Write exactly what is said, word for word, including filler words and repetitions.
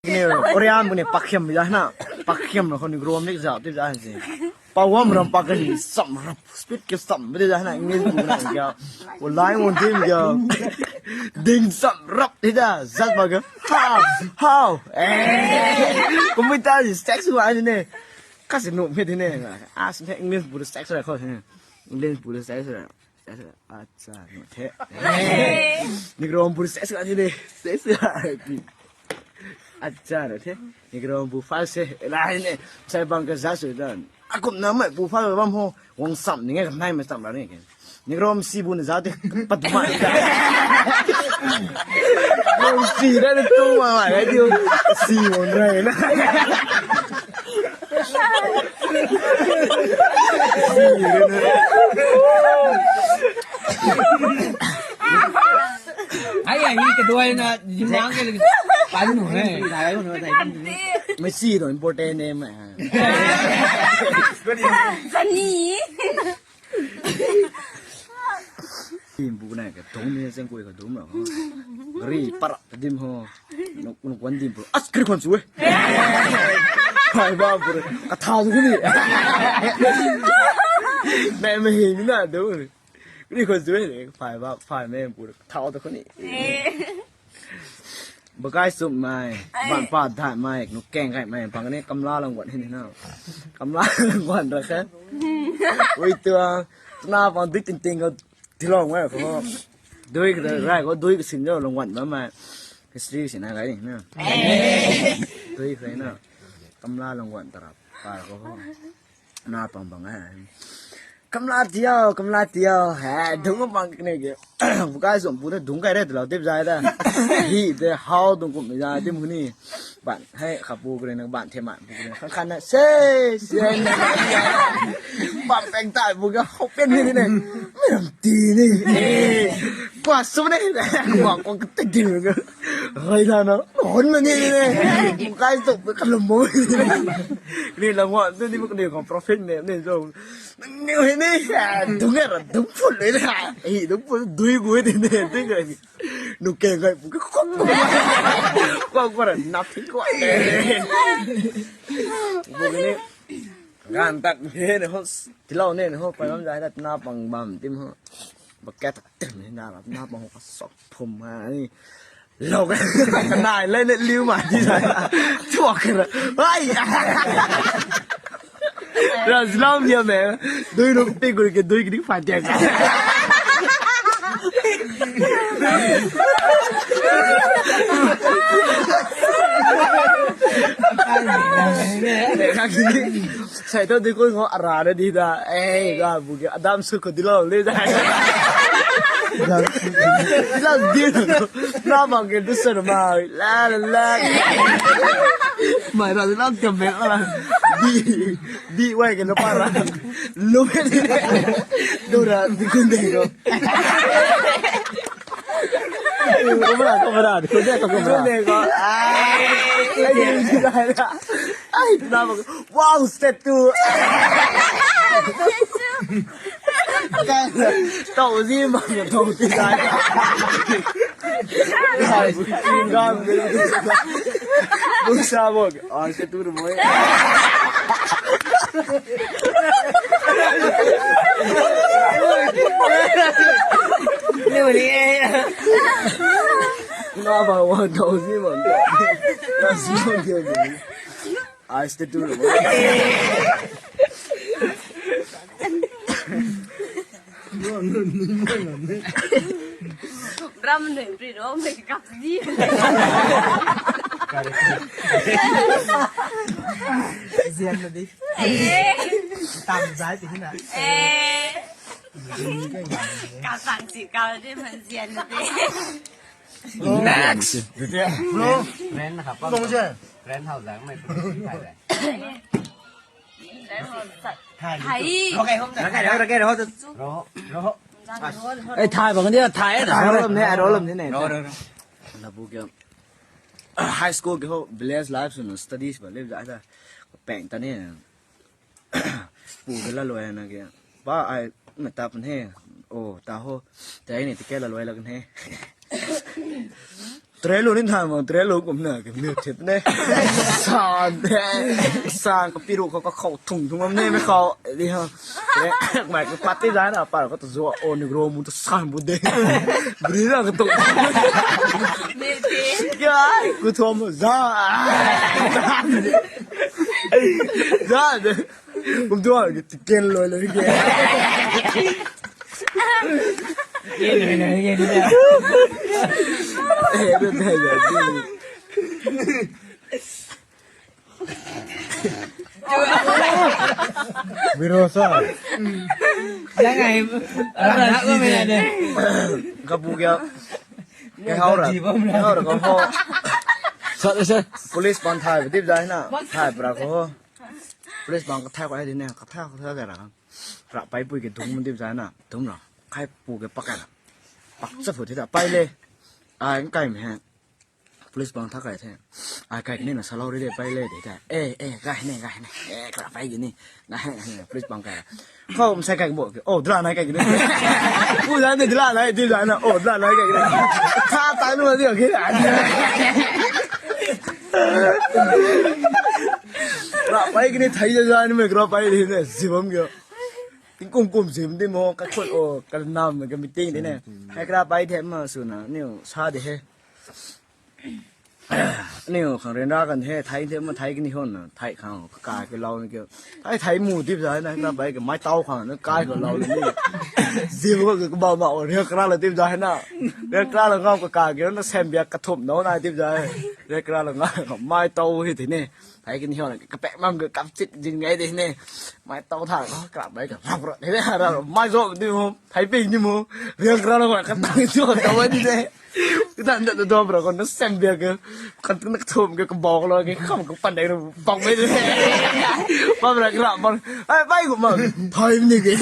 Ni Korean bu ni pakhiam ya na. Pakhiam na khou ni grom ni za ti za si. Pawam ram pak ni sam rap speed ke sam bi za na English bu na ya. O lai won dim ya. Ding sam rap ti da zat ba ga. How? How? Eh. Kumita ni sex wa ni ne. Kasi nu mi ti ne. As ne English bu sex ra khou. English bu sex ra. Acha, no the. Negro bu sex ka ni de. Sex ka. Acha, no the. Negro bu fa se. Lai ne. Sai bang ka za su dan. Akum na mai bu fa bam ho. Wang sam ni ngai ka nai mai sam ra ni ke. Negro si bu na za de. Pat ma. Wang si ra de tu ma ma ga diu. Si won ra na. Ai ai ni kaduai na jimang ke lagi pan nu he. Mai si no important ne ma. Zani. Dim bu na ka dong ni zeng kui ka dum ra. Gari para dim ho. Nuk nuk wan dim bu. As kri khon su. Hai ba bu. Ka thau du ni. Nai mai hi na du. Kri khon su. Phai ba phai me bu. Thau du khon ni. Bakai sum mai, ban pa dai mai, nuk keng kai mai, bang ni kamla lang wan hin na. Kamla lang wan ra khe. Ui tua, tuna bang dui ting ting ko tilong wai ko. Dui ka rai ko, dui ka sin jo lang wan ba mai. History sin na gai ni na. Dui ka na. Kamla lang wan tarap pa ko. Na pang bang ai. Kamla tiau, kamla tiau. He, dung bang kene ke. Bukai zom pu da dung kai re tlau tip zai da. Hi de hau dung kum zai dim huni. Ban hai kha pu kre na ban the man pu kre. Khan khan na se se. Ban peng tai bu ga hau pen ni ne. Mi ram ti ni. Kwa su ne. Kwa kwa ti di ga. Rai da na. Hon ma ni ne. Bukai zom pu kalum mo. Ni la ngwan tu ni bu ni kong profit ne ne zo. Ni he ni. Dung ra dung phun le na. Hi dung phun dui gu de ne. Dui ga. Nu ke gai bu ko. Ko ko ra nothing ko. Bu ni. Gan tak ne ne ho. Tilou ne ne ho. Pai bam zai da na pang bam tim ho. Ba kat tak ne na ra na pang ho ka sok phum ha ni. Lou ka nai le ne liu ma di sa. Chuak ka. Ai. Ra zlam dia me. Dui ruk pi gur ke dui ki fa dia. Sai to dui ko ngo ara na di da. Eh, ga bu ke adam su ko di lou le da. Last deal. Na bang ke du sar ma. La la la. Mai ra la kam me la. Di di wai ke na pa ra. Lu ke di. Du ra di kun de ko. Kamera, kamera, kun de ko kamera. Kun de ko. Ai. Ai, ai, ai. Ai, na bang. Wow, step two. Tau zi ma tau ti dai. Ai, gam. Bung sa bok. Ai, step two mo. Ni ni. Na ba wa tau zi ma. Na zi ma. Ai, step two. Ram ne pri ro me kap di. Zian na di. Tam zai ti na. Ka sang si ka di man zian na di. Next. Bro. Ren na khap. Bro je. Ren hau zang mai. Thai. Thai. Okay, hom. Okay, okay, okay. Ro, ro. Ei, thai bang dia, thai na. Ai, ro lam ne, ai, ro lam ne, ne. Ro, ro, ro. Na bu kya. High school ke ho, village life sunu studies ba le ja da. Peng ta ne. Pu de la loi na kya. Ba ai me ta pun he. O, ta ho. Ta ni te ke la loi la kan he. Trailer ni thang mang, trailer kumna ke mi thit ne. San de. San ka piru khou ka khou thung thung am ne me khou. Di ha. Mai ka pat ti zai na par ko to zo o ni gro mu to san bu de. Bri na ka to. Ya, ku thom za. Za de. Kum tu ke tiken lo lo ke. Biro sa. Kabu kya? Kehau ra. Kehau ra ko ho. Sa sa. Police pan thai dip zai na. Thai pra ko. Police pan ka thai ko ai di ne. Ka thai ko thai ra. Ra pai pui ke dung dip zai na. Dung ra. Khai pu ke pak na. Pak sa phu thi ta pai le. Ai kai me. Police bang thak kai the. Ai kai ni na salou ri de pai le de ta. Eh, eh, kai ne, kai ne. Eh, kra pai ni. Kai ne, kai ne. Police bang kai. Khou um sai kai bo. Oh, dra nai kai ni. U dan de dra nai, di dan na. Oh, dra nai kai ni. Kha tai nu di ke. Kra pai ni thai ja ni me kra pai ni ne. Zibam ge. Ting kum kum zim di mo ka khut o ka nam ka meeting de ne. Hai kra pai the ma su na. Niu sa de he. Aniu khang ryanra kan the, thai the ma thai kani hon na, thai khang ka kai ka lou ni ke. Thai thai mu dip zai na, ka bai ka mai tau khang na kai ka lou ni. Zim ko ka ba ma o ryanra la dip zai na. Ryanra la ngau ka kai ke na sem bia ka thum no na dip zai. Ryanra la ngau ka mai tau hi the ni. Thai kani hon na, ka pek mam ka kap chit jin ngai de ni. Mai tau tha ka bai ka rap rap ni ra mai zo di mu. Thai ping ni mu. Ryanra la ngau ka tang zo ka wai di de. Ka dan da da bra ko na sem bia ke. Kan na thum ke ka bok lo ke kham ka pan dai ro bok me de. Ba bra ka bang. Ai bai ko ma. Thai ni ke.